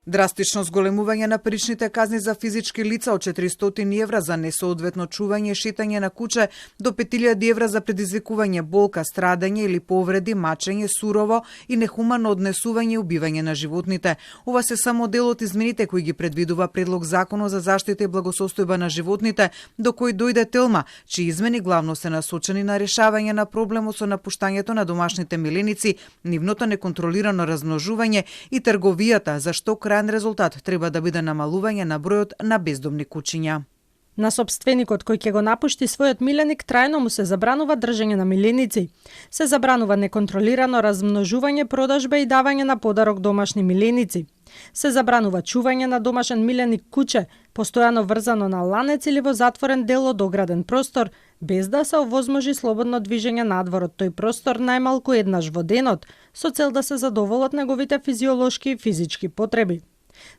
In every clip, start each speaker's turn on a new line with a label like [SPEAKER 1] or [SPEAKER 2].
[SPEAKER 1] Драстично зголемување на паричните казни за физички лица од 400 евра за несоодветно чување и шетање на куче до 5000 евра за предизвикување болка, страдање или повреди, мачење, сурово и нехумано однесување и убивање на животните. Ова се само дел од измените кои ги предвидува предлог Законот за заштита и благосостојба на животните, до кој дојде Телма, чии измени главно се насочени на решавање на проблемот со напуштањето на домашните миленици, нивното неконтролирано размножување и трговијата, за што крајен резултат треба да биде намалување на бројот на бездомни кучиња.
[SPEAKER 2] На сопственикот кој ќе го напушти својот миленик трајно му се забранува држење на миленици. Се забранува неконтролирано размножување, продажба и давање на подарок домашни миленици. Се забранува чување на домашен миленик куче, постојано врзано на ланец или во затворен дел од ограден простор, без да се овозможи слободно движење надвор од тој простор најмалку еднаш во денот, со цел да се задоволат неговите физиолошки и физички потреби.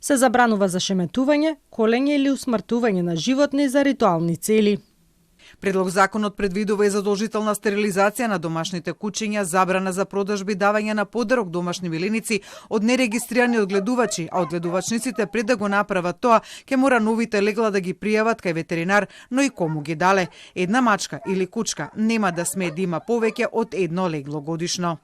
[SPEAKER 2] Се забранува зашеметување, колење или усмртување на животни за ритуални цели.
[SPEAKER 1] Предлог Законот предвидува и задолжителна стерилизација на домашните кучиња, забрана за продажба и давање на подарок домашни миленици од нерегистрирани одгледувачи, а одгледувачниците пред да го направат тоа, ќе мора новите легла да ги пријават кај ветеринар, но и кому ги дале. Една мачка или кучка нема да смее да има повеќе од едно легло годишно.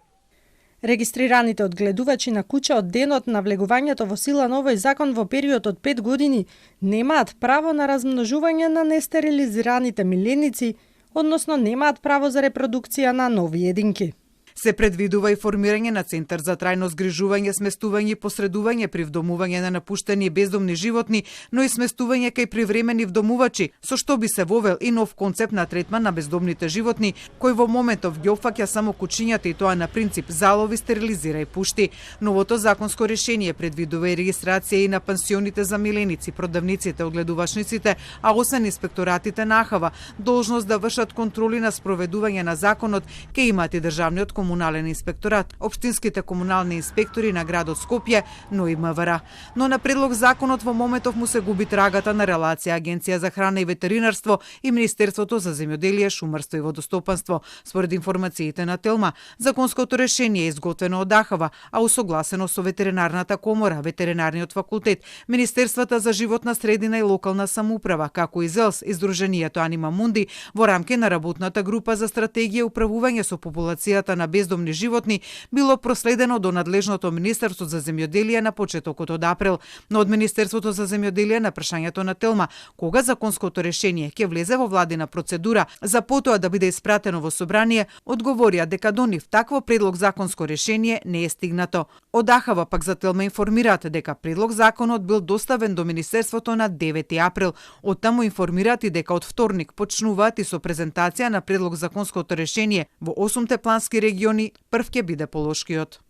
[SPEAKER 2] Регистрираните одгледувачи на куче од денот на влегувањето во сила на овој закон во период од 5 години немаат право на размножување на нестерилизираните миленици, односно немаат право за репродукција на нови единки.
[SPEAKER 1] Се предвидува и формирање на центар за трајно згрижување, сместување и посредување при вдомување на напуштени и бездомни животни, но и сместување кај привремени вдомувачи, со што би се вовел и нов концепт на третман на бездомните животни, кој во моментов ги опфаќа само кучињата и тоа на принцип залови, стерилизира и пушти. Новото законско решение предвидува и регистрација и на пансионите за миленици, продавниците, огледувачниците, а освен инспекторатите на АХВ, должност да вршат контроли на спроведување на законот, ќе имаат и државниот комунален инспекторат, општинските комунални инспектори на градот Скопје, но и МВР. Но на предлог Законот во моментов му се губи трагата на релација Агенција за храна и ветеринарство и Министерството за земјоделие, шумарство и водостопанство. Според информациите на Телма, законското решение е изготвено од АХВ, а усогласено со ветеринарната комора, ветеринарниот факултет, Министерствата за животна средина и локална самоуправа, како и ЗЕЛС, Издруженијето Анима Мунди, во рамки на работната група за стратегија управување со популацијата на бездомни животни, било проследено до надлежното Министерство за земјоделие на почетокот од април. Но од Министерството за земјоделие на прашањето на Телма, кога законското решение ќе влезе во владина процедура за потоа да биде испратено во собрание, одговорија дека до нив такво предлог законско решение не е стигнато. Од АХВ пак за Телма информираат дека предлог законот бил доставен до Министерството на 9 април. Од таму информираат и дека од вторник почнуваат и со презентација на предлог законското решение во 8 плански региони, прв ќе биде Полошкиот.